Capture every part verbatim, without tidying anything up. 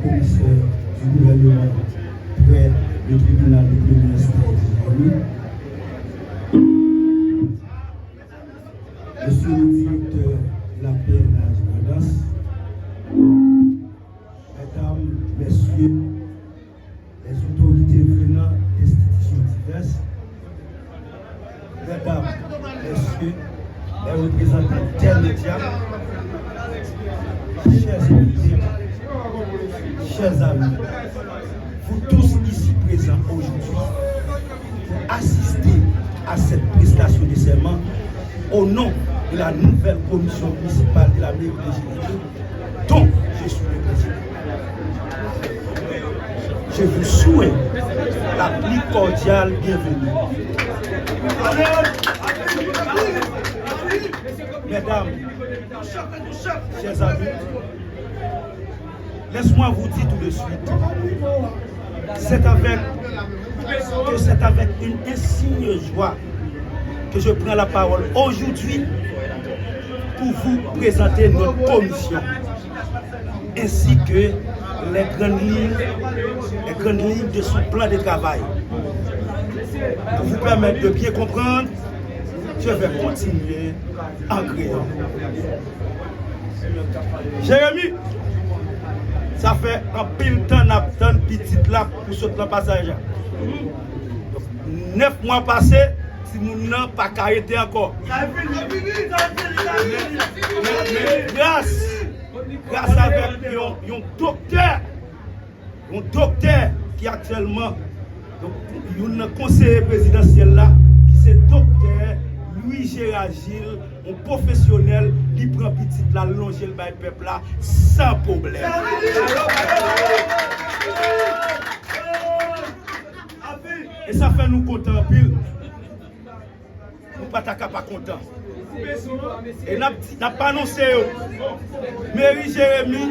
Komisè di gouvènman prè le tribinal de premye enstans de Jeremi. Mesye le direktè de la P N H Grandans, medam, mesye, les autorités venant d'institutions diverses, medam, mesye, les représentants des médias, chers invités, chers amis, vous tous ici présents aujourd'hui pour assister à cette prestation de serment au nom de la nouvelle commission municipale de la mairie de Jérémie, dont je suis le président. Je vous souhaite la plus cordiale bienvenue. Mesdames, chers amis, laisse-moi vous dire tout de suite, c'est avec, que c'est avec une insigne joie que je prends la parole aujourd'hui pour vous présenter notre commission, ainsi que les grandes lignes, les grandes lignes de son plan de travail. Pour vous permettre de bien comprendre, je vais continuer en créole. Jeremi, sa fè anpil tan n ap tann pitit la pou sot nan pasaj la. Nèf mwa pase, timoun nan pa ka rete ankò. Men, men, men, gras, gras avèk yon, yon doktè, yon doktè ki aktyèlman, donk, youn nan konseye prezidansyèl la, ki se doktè Louis Gérard Gilles, yon pwofesyonèl, li pran pitit la, l lonje l bay pèp la san pwoblèm. E sa fè nou kontan anpil. Nou pa ta ka pa kontan. E n ap di, n ap anonse yo. Meri Jeremi,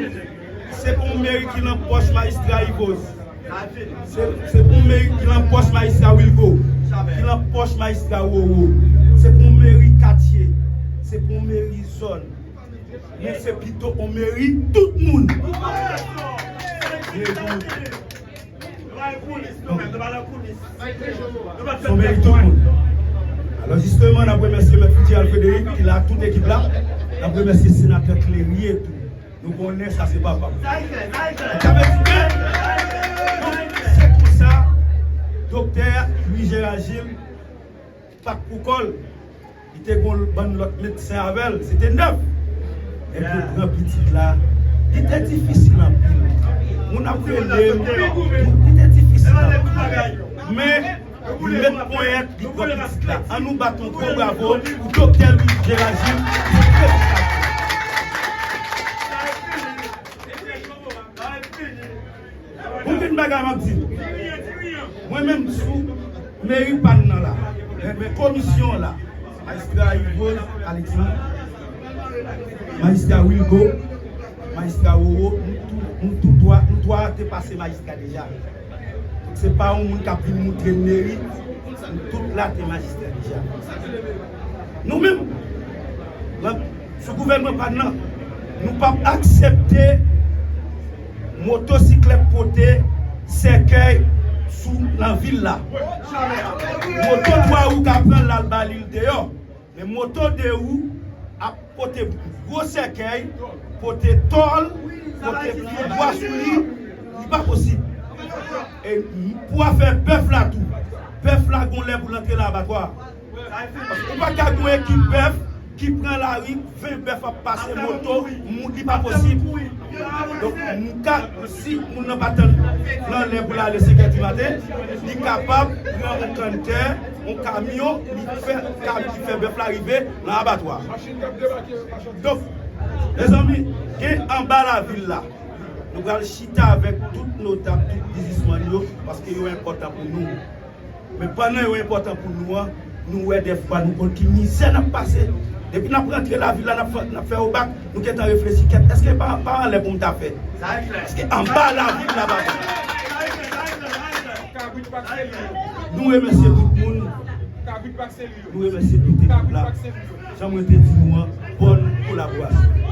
se pou yon meri ki nan pòch majistra Yvose. Se, se pou yon meri ki nan pòch majistra Wilgo, ki nan pòch majistra Roro. Se pou yon meri katye. Se pou yon meri zòn. Men se pito yon meri tout moun. Meri tout moun. Son meri tout moun. Alò, jisteman, n ap remèsye Mèt Fitzgerald Frédéric ki la, tout ekip la. N ap remèsye senatè Clérier tou. Nou konnen sa se papa m. Sa vle di ke, se konsa, doktè Louis Gérard Gilles pa t pou kò l. Li te gon bann lòt medsen avè l, se te nèf. Nèg yo pran pitit la. Li te difisil anpil. Moun ap rele m, li te difisil anpil. Men, li met ponyèt, li pran pitit la. Ann nou bat yon gwo bravo pou doktè Louis Gérard Gilles. Pou vin bagay m ap di. Mwen menm sou meri pa n nan la. Men, men komisyon la. Majistra Yvose Alexandre, majistra Wilgo, majistra Roro, nou tou, nou tou twa, nou twa te pase majistra deja. Se pa yon moun k ap vin moutre n meri, nou tout la te majistra deja. Nou menm, nan, sou gouvènman pa n nan, nou p ap aksepte motosiklèt pote sèkèy sou, nan vil la. Moto twa wou ka pran l al ba li l deyò. Men moto de wou ap pote gwo sèkèy, pote tòl, pote pyebwa sou li, li pa posib. E pou afè bèf la tou, bèf la gon lè pou l antre nan abatwa. Paske ou pa ka gon ekip bèf ki pran lari, ven bèf ap pase moto, moun li pa posib. Donk, m ka, si moun nan pa tann nan lè pou l ale senkè di maten, li kapab pran yon kanntè, yon kamyon, li fè, li fè bèf la rive nan abatwa. Donk, mezanmi, gen anba lavil la, nou pral chita avèk tout notab, tout biznismann yo, paske yo enpòtan pou nou. Men pandan yo enpòtan pou nou an, nou wè dèfwa nou konn ki mizè n ap pase. Depi n ap rantre lavil la, n ap fè, n ap fè obak, nou gentan reflechi kèt, èske pa, pa anlè pou m ta fè? Èske anba lavil la pa bon? Nou remèsye tout moun. Nou remèsye tout ekip la. Jan mwen te di nou an, bòn kolaborasyon.